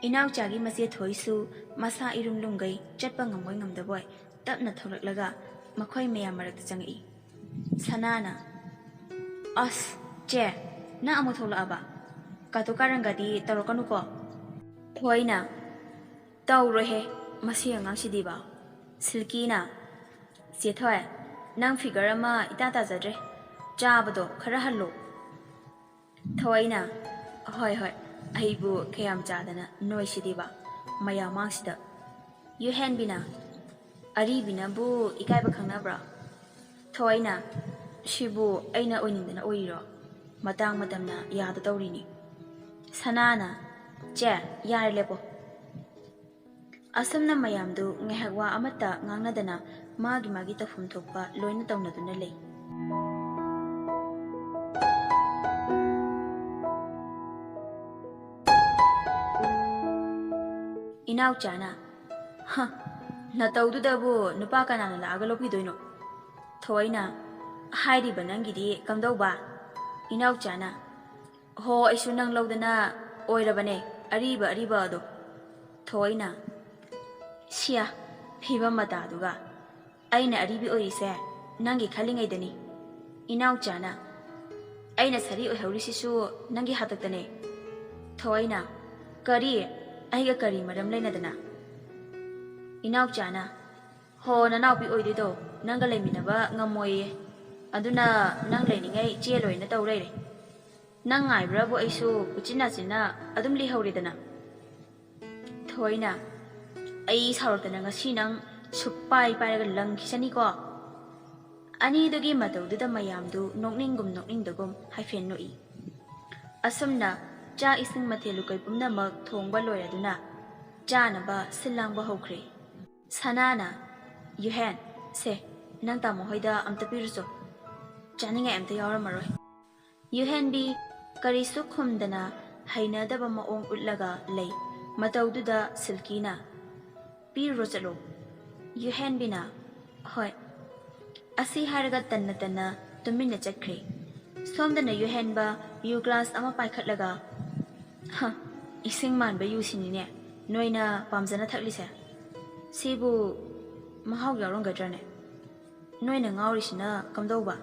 ꯏꯅꯥꯎꯆꯥꯒꯤ ꯃꯆꯦ ꯊꯣꯏꯁꯨ ꯃꯁꯥ ꯏꯔꯨꯝ ꯂꯨꯝꯒꯩ ꯆꯠꯄ ꯉꯝꯕꯣꯏ ꯉꯝꯗꯕꯣꯏ ꯇꯞꯅ ꯊꯣꯛꯂꯛꯂꯒ ꯃꯈꯣꯏ ꯃꯌꯥꯝ ꯃꯔꯛꯇ ꯆꯪꯉꯛꯏ꯫ ꯁꯅꯥꯅ, "ꯑꯁ, ꯆꯦ, ꯅꯪ ꯑꯃꯨꯛ ꯊꯣꯛꯂꯛꯑꯕ? ꯀꯥꯇꯨ ꯀꯥꯔꯟꯒꯗꯤ ꯇꯧꯔꯛꯀꯅꯨꯀꯣ"꯫ ꯊꯣꯏꯅ, "ꯇꯧꯔꯣꯏꯍꯦ, ꯃꯁꯤ ꯑꯉꯥꯡꯁꯤꯗꯤꯕ"꯫ ꯁꯤꯜꯀꯤꯅ, "ꯆꯦ ꯊꯣꯏ, ꯅꯪ figure ꯑꯃ ꯏꯇꯥ ꯇꯥꯖꯗ꯭ꯔꯦ, ꯆꯥꯕꯗꯣ ꯈꯔ ꯍꯜꯂꯣ"꯫ ꯊꯣꯏꯅ, "ꯍꯣꯏ ꯍꯣꯏ, ꯑꯩꯕꯨ ꯀꯌꯥꯝ ꯆꯥꯗꯅ ꯅꯣꯏꯁꯤꯗꯤꯕ ꯃꯌꯥꯝ ꯃꯥꯡꯁꯤꯗ"꯫ ꯌꯨꯍꯦꯟꯕꯤꯅ, "ꯑꯔꯤꯕꯤꯅꯕꯨ ꯏꯀꯥꯏꯕ ꯈꯪꯅꯕ꯭ꯔꯣ?" ꯊꯣꯏꯅ, "ꯁꯤꯕꯨ ꯑꯩꯅ ꯑꯣꯏꯅꯤꯡꯗꯅ ꯑꯣꯏꯔꯤꯔꯣ? ꯃꯇꯥꯡ ꯃꯇꯝꯅ ꯌꯥꯗ ꯇꯧꯔꯤꯅꯤ"꯫ ꯁꯅꯥꯅ, "ꯆꯦ, ꯌꯥꯔꯦ, ꯂꯦꯞꯄꯣ"꯫ ꯑꯁꯨꯝꯅ ꯃꯌꯥꯝꯗꯨ ꯉꯥꯏꯍꯥꯛ ꯋꯥ ꯑꯃꯠꯇ ꯉꯥꯡꯅꯗꯅ ꯃꯥꯒꯤ ꯃꯥꯒꯤ ꯇꯧꯐꯝ ꯊꯣꯛꯄ ꯂꯣꯏꯅ ꯇꯧꯅꯗꯨꯅ ꯂꯩ꯫ ꯏꯅꯥꯎꯆꯥꯅ, "ꯍ, ꯅꯇꯧꯗꯨꯗꯕꯨ ꯅꯨꯄꯥ ꯀꯅꯥꯅ ꯂꯥꯛꯑꯒ ꯂꯧꯕꯤꯗꯣꯏꯅꯣ?" ꯊꯣꯏꯅ, "ꯍꯥꯏꯔꯤꯕ ꯅꯪꯒꯤꯗꯤ ꯀꯝꯗꯧꯕ?" ꯏꯅꯥꯎꯆꯥꯅ, "ꯍꯣ, ꯑꯩꯁꯨ ꯅꯪ ꯂꯧꯗꯅ ꯑꯣꯏꯔꯕꯅꯦ, ꯑꯔꯤꯕ ꯑꯔꯤꯕ ꯑꯗꯣ"꯫ ꯊꯣꯏꯅ, "ꯁꯤꯌꯥ, ꯐꯤꯕꯝ ꯃꯇꯥꯗꯨꯒ! ꯑꯩꯅ ꯑꯔꯤꯕꯤ ꯑꯣꯏꯔꯤꯁꯦ ꯅꯪꯒꯤ ꯈꯜꯂꯤꯉꯩꯗꯅꯤ"꯫ ꯏꯅꯥꯎꯆꯥꯅ, "ꯑꯩꯅ ꯁꯥꯔꯤ ꯑꯣꯏꯍꯧꯔꯤꯁꯤꯁꯨ ꯅꯪꯒꯤ ꯍꯥꯛꯇꯛꯇꯅꯦ"꯫ ꯊꯣꯏꯅ, "ꯀꯔꯤ? ꯑꯩꯒ ꯀꯔꯤ ꯃꯔꯝ ꯂꯩꯅꯗꯅ?" ꯏꯅꯥꯎꯆꯥꯅ, "ꯍꯣ, ꯅꯅꯥꯎꯄꯤ ꯑꯣꯏꯗꯣꯏꯗꯣ ꯅꯪꯒ ꯂꯩꯃꯤꯟꯅꯕ ꯉꯝꯃꯣꯏꯌꯦ, ꯑꯗꯨꯅ ꯅꯪ ꯂꯩꯅꯤꯡꯉꯩ ꯆꯦꯜꯂꯣꯏꯅ ꯇꯧ ꯂꯩꯔꯦ꯫ ꯅꯪ ꯉꯥꯏꯕ꯭ꯔꯥꯕꯨ ꯑꯩꯁꯨ ꯎꯆꯤꯟ ꯅꯥꯆꯤꯟꯅ ꯑꯗꯨꯝ ꯂꯩꯍꯧꯔꯦꯗꯅ"꯫ ꯊꯣꯏꯅ, "ꯑꯩ ꯁꯥꯎꯔꯛꯇꯅ ꯉꯁꯤ ꯅꯪ ꯁꯨꯛꯄꯥꯏ ꯄꯥꯏꯔꯒ ꯂꯪꯈꯤꯁꯅꯤꯀꯣ"꯫ ꯑꯅꯤꯗꯨꯒꯤ ꯃꯇꯧꯗꯨꯗ ꯃꯌꯥꯝꯗꯨ ꯅꯣꯛꯅꯤꯡꯒꯨꯝ ꯅꯣꯛꯅꯤꯡꯗꯒꯨꯝ ꯍꯥꯏꯐꯦꯠ ꯅꯣꯛꯏ꯫ ꯑꯁꯨꯝꯅ ꯆꯥꯛ ꯏꯁꯤꯡ ꯃꯊꯦꯜ ꯂꯨꯀꯣꯏ ꯄꯨꯝꯅꯃꯛ ꯊꯣꯡꯕ ꯂꯣꯏꯔꯗꯨꯅ ꯆꯥꯅꯕ ꯁꯤꯜ ꯂꯥꯡꯕ ꯍꯧꯈ꯭ꯔꯦ꯫ ꯁꯅꯥꯅ, "ꯌꯨꯍꯦꯟ, ꯁꯦ, ꯅꯪ ꯇꯥꯃꯣ ꯍꯣꯏꯗ ꯑꯝꯇ ꯄꯤꯔꯨꯆꯣ꯫ ꯆꯥꯅꯤꯡꯉꯥꯏ ꯑꯝꯇ ꯌꯥꯎꯔꯝꯃꯔꯣꯏ"꯫ ꯌꯨꯍꯦꯟꯕꯤ ꯀꯔꯤꯁꯨ ꯈꯨꯝꯗꯅ ꯍꯩꯅꯗꯕ ꯃꯑꯣꯡ ꯎꯠꯂꯒ ꯂꯩ꯫ ꯃꯇꯧꯗꯨꯗ ꯁꯤꯜꯀꯤꯅ, "ꯄꯤꯔꯨꯔꯣ ꯆꯠꯂꯣ꯫" ꯌꯨꯍꯦꯟꯕꯤꯅ, "ꯍꯣꯏ꯫" ꯑꯁꯤ ꯍꯥꯏꯔꯒ ꯇꯟꯅ ꯇꯟꯅ ꯇꯨꯃꯤꯟꯅ ꯆꯠꯈ꯭ꯔꯦ꯫ ꯁꯣꯝꯗꯅ ꯌꯨꯍꯦꯟꯕ ꯌꯨ ꯒ꯭ꯂꯥꯁ ꯑꯃ ꯄꯥꯏꯈꯠꯂꯒ, "ꯍ, ꯏꯁꯤꯡ ꯃꯥꯟꯕ ꯌꯨꯁꯤꯅꯤꯅꯦ ꯅꯣꯏꯅ ꯄꯥꯝꯖꯅ ꯊꯛꯂꯤꯁꯦ꯫ ꯁꯤꯕꯨ ꯃꯍꯥꯎ ꯌꯥꯎꯔꯝꯒꯗ꯭ꯔꯅꯦ? ꯅꯣꯏꯅ ꯉꯥꯎꯔꯤꯁꯤꯅ ꯀꯝꯗꯧꯕ?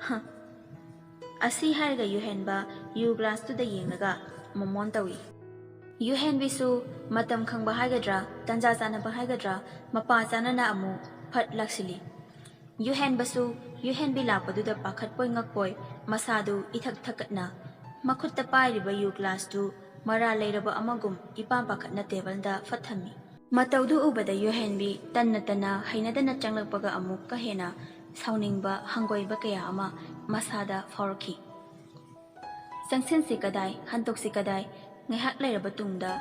ꯍ꯫" ꯑꯁꯤ ꯍꯥꯏꯔꯒ ꯌꯨꯍꯦꯟꯕ ꯌꯨ ꯒ꯭ꯂꯥꯁꯇꯨꯗ ꯌꯦꯡꯂꯒ ꯃꯣꯃꯣꯟ ꯇꯧꯏ꯫ ꯌꯨꯍꯦꯟꯕꯤꯁꯨ ꯃꯇꯝ ꯈꯪꯕ ꯍꯥꯏꯒꯗ꯭ꯔꯥ, ꯇꯟꯖꯥ ꯆꯥꯟꯅꯕ ꯍꯥꯏꯒꯗ꯭ꯔꯥ, ꯃꯄꯥ ꯆꯥꯅꯅ ꯑꯃꯨꯛ ꯐꯠ ꯂꯥꯛꯁꯤꯜꯂꯤ꯫ ꯌꯨꯍꯦꯟꯕꯁꯨ ꯌꯨꯍꯦꯟꯕꯤ ꯂꯥꯛꯄꯗꯨꯗ ꯄꯥꯈꯠꯄꯣꯏ ꯉꯛꯄꯣꯏ ꯃꯁꯥꯗꯨ ꯏꯊꯛ ꯊꯛꯀꯠꯅ ꯃꯈꯨꯠꯇ ꯄꯥꯏꯔꯤꯕ ꯌꯨ ꯒ꯭ꯂꯥꯁꯇꯨ ꯃꯔꯥꯜ ꯂꯩꯔꯕ ꯑꯃꯒꯨꯝ ꯏꯄꯥꯝ ꯄꯥꯈꯠꯅ ꯇꯦꯕꯜꯗ ꯐꯠ ꯊꯝꯃꯤ꯫ ꯃꯇꯧꯗꯨ ꯎꯕꯗ ꯌꯨꯍꯦꯟꯕꯤ ꯇꯟꯅ ꯇꯟꯅ ꯍꯩꯅꯗꯅ ꯆꯪꯂꯛꯄꯒ ꯑꯃꯨꯛꯀ ꯍꯦꯟꯅ ꯁꯥꯎꯅꯤꯡꯕ, ꯍꯪꯒꯣꯏꯕ ꯀꯌꯥ ꯑꯃ ꯃꯁꯥꯗ ꯐꯥꯎꯔꯛꯈꯤ꯫ ꯆꯪꯁꯤꯟꯁꯤ ꯀꯗꯥꯏ, ꯍꯟꯇꯣꯛꯁꯤ ꯀꯗꯥꯏ? ꯉꯥꯏꯍꯥꯛ ꯂꯩꯔꯕ ꯇꯨꯡꯗ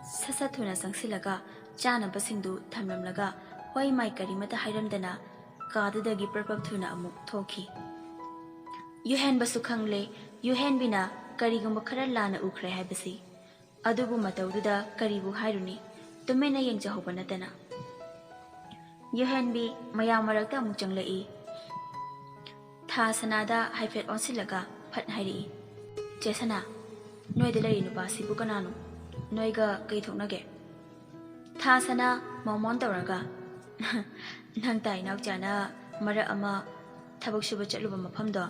ꯁꯠ ꯁꯠ ꯊꯨꯅ ꯆꯪꯁꯤꯜꯂꯒ ꯆꯥꯅꯕꯁꯤꯡꯗꯨ ꯊꯝꯂꯝꯂꯒ ꯍꯣꯏ ꯃꯥꯏ ꯀꯔꯤꯃꯇ ꯍꯥꯏꯔꯝꯗꯅ ꯀꯥꯗꯨꯗꯒꯤ ꯄ꯭ꯔꯞ ꯄ꯭ꯔꯞ ꯊꯨꯅ ꯑꯃꯨꯛ ꯊꯣꯛꯈꯤ꯫ ꯌꯨꯍꯦꯟꯕꯁꯨ ꯈꯪꯂꯦ, ꯌꯨꯍꯦꯟꯕꯤꯅ ꯀꯔꯤꯒꯨꯝꯕ ꯈꯔ ꯂꯥꯟꯅ ꯎꯈ꯭ꯔꯦ ꯍꯥꯏꯕꯁꯤ꯫ ꯑꯗꯨꯕꯨ ꯃꯇꯧꯗꯨꯗ ꯀꯔꯤꯕꯨ ꯍꯥꯏꯔꯨꯅꯤ, ꯇꯨꯃꯤꯟꯅ ꯌꯦꯡꯖꯍꯧꯕ ꯅꯠꯇꯅ꯫ ꯌꯨꯍꯦꯟꯕꯤ ꯃꯌꯥꯝ ꯃꯔꯛꯇ ꯑꯃꯨꯛ ꯆꯪꯂꯛꯏ꯫ ꯊꯥ ꯁꯅꯥꯗ ꯍꯥꯏꯐꯦꯠ ꯑꯣꯟꯁꯤꯜꯂꯒ ꯐꯠ ꯍꯥꯏꯔꯛꯏ, "ꯆꯦ ꯁꯅꯥ, ꯅꯣꯏꯗ ꯂꯩꯔꯤ ꯅꯨꯄꯥꯁꯤꯕꯨ ꯀꯅꯥꯅꯣ? ꯅꯣꯏꯒ ꯀꯩ ꯊꯣꯛꯅꯒꯦ?" ꯊꯥ ꯁꯅꯥ ꯃꯣꯃꯣꯟ ꯇꯧꯔꯒ, "ꯅꯪ ꯇꯥꯏ ꯏꯅꯥꯎꯆꯥꯅ ꯃꯔꯛ ꯑꯃ ꯊꯕꯛ ꯁꯨꯕ ꯆꯠꯂꯨꯕ ꯃꯐꯝꯗꯣ,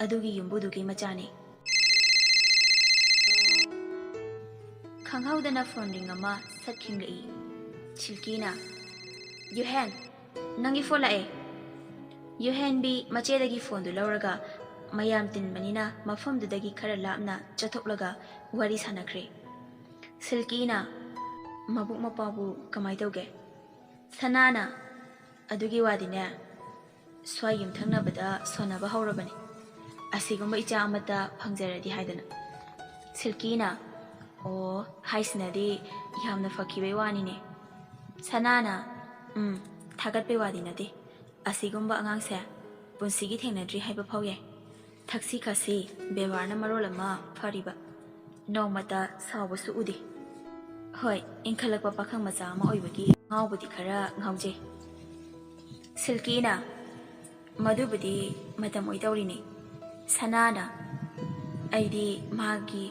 ꯑꯗꯨꯒꯤ ꯌꯨꯝꯕꯨꯗꯨꯒꯤ ꯃꯆꯥꯅꯤ꯫" ꯈꯪꯍꯧꯗꯅ ꯐꯣꯟ ꯔꯤꯡ ꯑꯃ ꯁꯠ ꯈꯤꯡꯂꯛꯏ꯫ ꯁꯤꯜꯀꯤꯅ, "ꯌꯨꯍꯦꯟ, ꯅꯪꯒꯤ ꯐꯣꯟ ꯂꯥꯛꯑꯦ꯫" ꯌꯨꯍꯦꯟꯕꯤ ꯃꯆꯦꯗꯒꯤ ꯐꯣꯟꯗꯨ ꯂꯧꯔꯒ ꯃꯌꯥꯝ ꯇꯤꯟꯕꯅꯤꯅ ꯃꯐꯝꯗꯨꯗꯒꯤ ꯈꯔ ꯂꯥꯞꯅ ꯆꯠꯊꯣꯛꯂꯒ ꯋꯥꯔꯤ ꯁꯥꯟꯅꯈ꯭ꯔꯦ꯫ ꯁꯤꯜꯀꯤꯅ, "ꯃꯕꯨꯛ ꯃꯄꯥꯎꯕꯨ ꯀꯃꯥꯏ ꯇꯧꯒꯦ?" ꯁꯅꯥꯅ, "ꯑꯗꯨꯒꯤ ꯋꯥꯗꯤꯅꯦ, ꯁ꯭ꯋꯥꯏ ꯌꯨꯝꯊꯪꯅꯕꯗ ꯁꯣꯟꯅꯕ ꯍꯧꯔꯕꯅꯤ꯫ ꯑꯁꯤꯒꯨꯝꯕ ꯏꯆꯥ ꯑꯃꯠꯇ ꯐꯪꯖꯔꯗꯤ ꯍꯥꯏꯗꯅ꯫" ꯁꯤꯜꯀꯤꯅ, "ꯑꯣ, ꯍꯥꯏꯁꯤꯅꯗꯤ ꯌꯥꯝꯅ ꯐꯈꯤꯕꯩ ꯋꯥꯅꯤꯅꯦ꯫" ꯁꯅꯥꯅ, "ꯎꯝ, ꯊꯥꯒꯠꯄꯩ ꯋꯥꯗꯤ ꯅꯠꯇꯦ꯫ ꯑꯁꯤꯒꯨꯝꯕ ꯑꯉꯥꯡꯁꯦ ꯄꯨꯟꯁꯤꯒꯤ ꯊꯦꯡꯅꯗ꯭ꯔꯤ ꯍꯥꯏꯕ ꯐꯥꯎ ꯌꯥꯏ꯫ ꯊꯛꯁꯤ ꯈꯥꯁꯤ, ꯕꯦꯕꯥꯔꯅ ꯃꯔꯣꯜ ꯑꯃ ꯐꯔꯤꯕ꯫" ꯅꯣꯡꯃꯇ ꯁꯥꯎꯕꯁꯨ ꯎꯗꯦ꯫ ꯍꯣꯏ, ꯏꯟꯈꯠꯂꯛꯄ ꯄꯥꯈꯪ ꯃꯆꯥ ꯑꯃ ꯑꯣꯏꯕꯒꯤ ꯉꯥꯎꯕꯗꯤ ꯈꯔ ꯉꯥꯎꯖꯩ꯫ ꯁꯤꯜꯀꯤꯅ, "ꯃꯗꯨꯕꯨꯗꯤ ꯃꯇꯝ ꯑꯣꯏꯗꯧꯔꯤꯅꯤ꯫" ꯁꯅꯥꯅ, "ꯑꯩꯗꯤ ꯃꯥꯒꯤ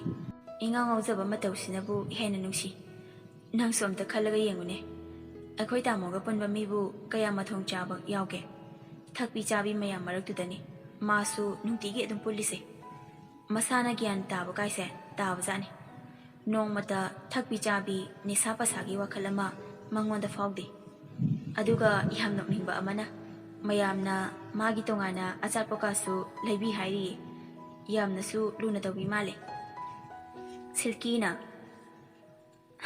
ꯏꯉꯥꯎ ꯉꯥꯎꯖꯕ ꯃꯇꯧꯁꯤꯅꯕꯨ ꯍꯦꯟꯅ ꯅꯨꯡꯁꯤ꯫ ꯅꯪꯁꯨ ꯑꯝꯇ ꯈꯜꯂꯒ ꯌꯦꯡꯉꯨꯅꯦ꯫ ꯑꯩꯈꯣꯏ ꯇꯥꯃꯣꯒ ꯄꯨꯟꯕ ꯃꯤꯕꯨ ꯀꯌꯥ ꯃꯊꯣꯡ ꯆꯥꯕ ꯌꯥꯎꯒꯦ? ꯊꯛꯄꯤ ꯆꯥꯕꯤ ꯃꯌꯥꯝ ꯃꯔꯛꯇꯨꯗꯅꯤ ꯃꯥꯁꯨ ꯅꯨꯡꯇꯤꯒꯤ ꯑꯗꯨꯝ ꯄꯨꯜꯂꯤꯁꯦ꯫ ꯃꯁꯥꯅ ꯒ꯭ꯌꯥꯟ ꯇꯥꯕ ꯀꯥꯏꯁꯦ ꯇꯥꯕꯖꯥꯠꯅꯤ꯫ ꯅꯣꯡꯃꯇ ꯊꯛꯄꯤ ꯆꯥꯕꯤ, ꯅꯤꯁꯥ ꯄꯁꯥꯒꯤ ꯋꯥꯈꯜ ꯑꯃ ꯃꯉꯣꯟꯗ ꯐꯥꯎꯗꯦ꯫ ꯑꯗꯨꯒ ꯌꯥꯝ ꯅꯣꯛꯅꯤꯡꯕ ꯑꯃꯅ, ꯃꯌꯥꯝꯅ ꯃꯥꯒꯤ ꯇꯣꯉꯥꯟꯅ ꯑꯆꯥꯄꯣꯠꯀꯥꯁꯨ ꯂꯩꯕꯤ ꯍꯥꯏꯔꯤꯌꯦ꯫ ꯌꯥꯝꯅꯁꯨ ꯂꯨꯅ ꯇꯧꯕꯤ ꯃꯥꯜꯂꯦ꯫" ꯁꯤꯜꯀꯤꯅ,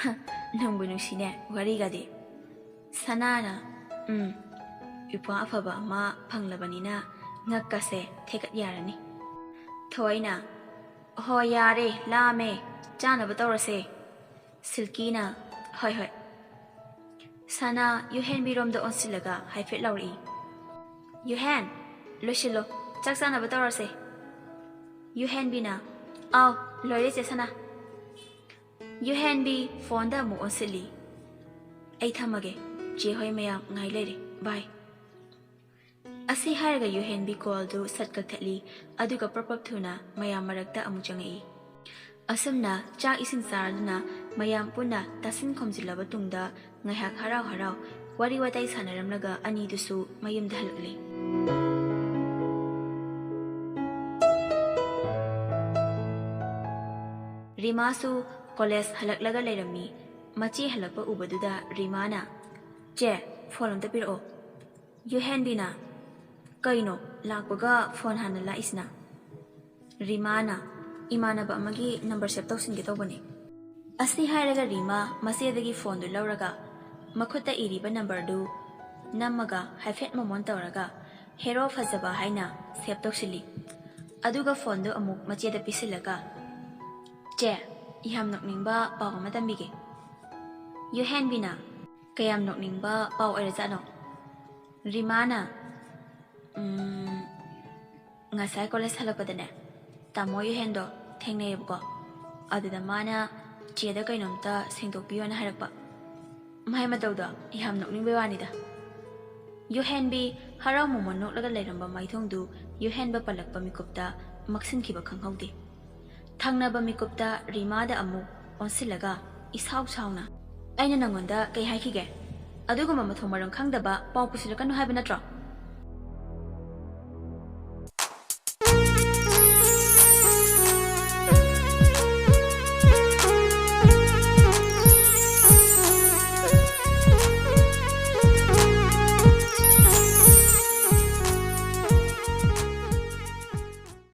"ꯍ, ꯅꯨꯡꯕꯨ ꯅꯨꯡꯁꯤꯅꯦ ꯋꯥꯔꯤꯒꯗꯤ꯫" ꯁꯅꯥꯅ, "ꯎꯝ, ꯏꯄ꯭ꯋꯥ ꯑꯐꯕ ꯑꯃ ꯐꯪꯂꯕꯅꯤꯅ ꯉꯛꯀꯁꯦ ꯊꯦꯛꯀꯠ ꯌꯥꯔꯅꯤ꯫" ꯊꯣꯏꯅ, "ꯍꯣ ꯌꯥꯔꯦ, ꯂꯥꯝꯃꯦ, ꯆꯥꯅꯕ ꯇꯧꯔꯁꯦ꯫" ꯁꯤꯜꯀꯤꯅ, "ꯍꯣꯏ, ꯍꯣꯏ꯫" ꯁꯅꯥ ꯌꯨꯍꯦꯟꯕꯤꯔꯣꯝꯗ ꯑꯣꯟꯁꯤꯜꯂꯒ ꯍꯥꯏꯐꯦꯠ ꯂꯥꯎꯔꯛꯏ, "ꯌꯨꯍꯦꯟ, ꯂꯣꯏꯁꯤꯜꯂꯣ, ꯆꯥꯛ ꯆꯥꯅꯕ ꯇꯧꯔꯁꯦ꯫" ꯌꯨꯍꯦꯟꯕꯤꯅ, "ꯑꯥꯎ, ꯂꯣꯏꯔꯦ ꯆꯦ ꯁꯅꯥ꯫" ꯌꯨꯍꯦꯟꯕꯤ ꯐꯣꯟꯗ ꯑꯃꯨꯛ ꯑꯣꯟꯁꯤꯜꯂꯤ, "ꯑꯩ ꯊꯝꯃꯒꯦ, ꯆꯦ ꯍꯣꯏ ꯃꯌꯥꯝ ꯉꯥꯏ ꯂꯩꯔꯦ, ꯕꯥꯏ꯫" ꯑꯁꯤ ꯍꯥꯏꯔꯒ ꯌꯨꯍꯦꯟꯕꯤ ꯀꯣꯜꯗꯨ ꯁꯠ ꯀꯛꯊꯠꯂꯤ, ꯑꯗꯨꯒ ꯄ꯭ꯔꯞ ꯄ꯭ꯔꯞ ꯊꯨꯅ ꯃꯌꯥꯝ ꯃꯔꯛꯇ ꯑꯃꯨꯛ ꯆꯪꯉꯛꯏ꯫ ꯑꯁꯨꯝꯅ ꯆꯥꯛ ꯏꯁꯤꯡ ꯆꯥꯔꯗꯨꯅ ꯃꯌꯥꯝ ꯄꯨꯟꯅ ꯇꯥꯁꯤꯟ ꯈꯣꯝꯖꯤꯜꯂꯕ ꯇꯨꯡꯗ ꯉꯥꯏꯍꯥꯛ ꯍꯔꯥꯎ ꯍꯔꯥꯎ ꯋꯥꯔꯤ ꯋꯥꯇꯥꯏ ꯁꯥꯟꯅꯔꯝꯂꯒ ꯑꯅꯤꯗꯨꯁꯨ ꯃꯌꯨꯝꯗ ꯍꯜꯂꯛꯂꯤ꯫ ꯔꯤꯃꯥꯁꯨ ꯀꯣꯂꯦꯖ ꯍꯜꯂꯛꯂꯒ ꯂꯩꯔꯝꯃꯤ꯫ ꯃꯆꯦ ꯍꯜꯂꯛꯄ ꯎꯕꯗꯨꯗ ꯔꯤꯃꯥꯅ, "ꯆꯦ, ꯐꯣꯟ ꯑꯝꯇ ꯄꯤꯔꯛꯑꯣ꯫" ꯌꯨꯍꯦꯟꯕꯤꯅ, "ꯀꯩꯅꯣ, ꯂꯥꯛꯄꯒ ꯐꯣꯟ ꯍꯥꯟꯅ ꯂꯥꯛꯏꯁꯤꯅ?" ꯔꯤꯃꯥꯅ, "ꯏꯃꯥꯟꯅꯕ ꯑꯃꯒꯤ ꯅꯝꯕꯔ ꯁꯦꯚ ꯇꯧꯁꯤꯟꯒꯦ ꯇꯧꯕꯅꯦ꯫" ꯑꯁꯤ ꯍꯥꯏꯔꯒ ꯔꯤꯃꯥ ꯃꯆꯦꯗꯒꯤ ꯐꯣꯟꯗꯨ ꯂꯧꯔꯒ ꯃꯈꯨꯠꯇ ꯏꯔꯤꯕ ꯅꯝꯕꯔꯗꯨ ꯅꯝꯃꯒ ꯍꯥꯏꯐꯦꯠ ꯃꯣꯃꯣꯟ ꯇꯧꯔꯒ ꯍꯦꯔꯣ ꯐꯖꯕ ꯍꯥꯏꯅ ꯁꯦꯚ ꯇꯧꯁꯤꯜꯂꯤ꯫ ꯑꯗꯨꯒ ꯐꯣꯟꯗꯨ ꯑꯃꯨꯛ ꯃꯆꯦꯗ ꯄꯤꯁꯤꯜꯂꯒ, "ꯆꯦ, ꯌꯥꯝ ꯅꯣꯛꯅꯤꯡꯕ ꯄꯥꯎ ꯑꯃ ꯇꯝꯕꯤꯒꯦ꯫" ꯌꯨꯍꯦꯟꯕꯤꯅ, "ꯀꯌꯥꯝ ꯅꯣꯛꯅꯤꯡꯕ ꯄꯥꯎ ꯑꯣꯏꯔꯖꯥꯠꯅꯣ?" ꯔꯤꯃꯥꯅ, "ꯎꯝ, ꯉꯁꯥꯏ ꯀꯣꯂꯦꯖ ꯍꯜꯂꯛꯄꯗꯅꯦ, ꯇꯥꯃꯣ ꯌꯨꯍꯦꯟꯗꯣ ꯊꯦꯡꯅꯩꯌꯦꯕꯀꯣ꯫ ꯑꯗꯨꯗ ꯃꯥꯅ ꯆꯦꯗ ꯀꯩꯅꯣꯝꯇ ꯁꯦꯡꯗꯣꯛꯄꯤꯌꯣꯅ ꯍꯥꯏꯔꯛꯄ꯫ ꯃꯍꯩ ꯃꯇꯧꯗꯣ ꯌꯥꯝ ꯅꯣꯛꯅꯤꯡꯕꯩ ꯋꯥꯅꯤꯗ꯫ ꯌꯨꯍꯦꯟꯕꯤ ꯍꯔꯥꯎ ꯃꯣꯃꯣꯟ ꯅꯣꯛꯂꯒ ꯂꯩꯔꯝꯕ ꯃꯥꯏꯊꯣꯡꯗꯨ ꯌꯨꯍꯦꯟꯕ ꯄꯜꯂꯛꯄ ꯃꯤꯀꯨꯞꯇ ꯃꯛꯁꯤꯟꯈꯤꯕ ꯈꯪꯍꯧꯗꯦ꯫ ꯊꯪꯅꯕ ꯃꯤꯀꯨꯞꯇ ꯔꯤꯃꯥꯗ ꯑꯃꯨꯛ ꯑꯣꯟꯁꯤꯜꯂꯒ ꯏꯁꯥꯎ ꯁꯥꯎꯅ, "ꯑꯩꯅ ꯅꯪꯉꯣꯟꯗ ꯀꯩ ꯍꯥꯏꯈꯤꯒꯦ? ꯑꯗꯨꯒꯨꯝꯕ ꯃꯊꯣꯡ ꯃꯔꯝ ꯈꯪꯗꯕ ꯄꯥꯎ ꯄꯨꯁꯤꯜꯂꯛꯀꯅꯨ ꯍꯥꯏꯕ ꯅꯠꯇ꯭ꯔꯣ?"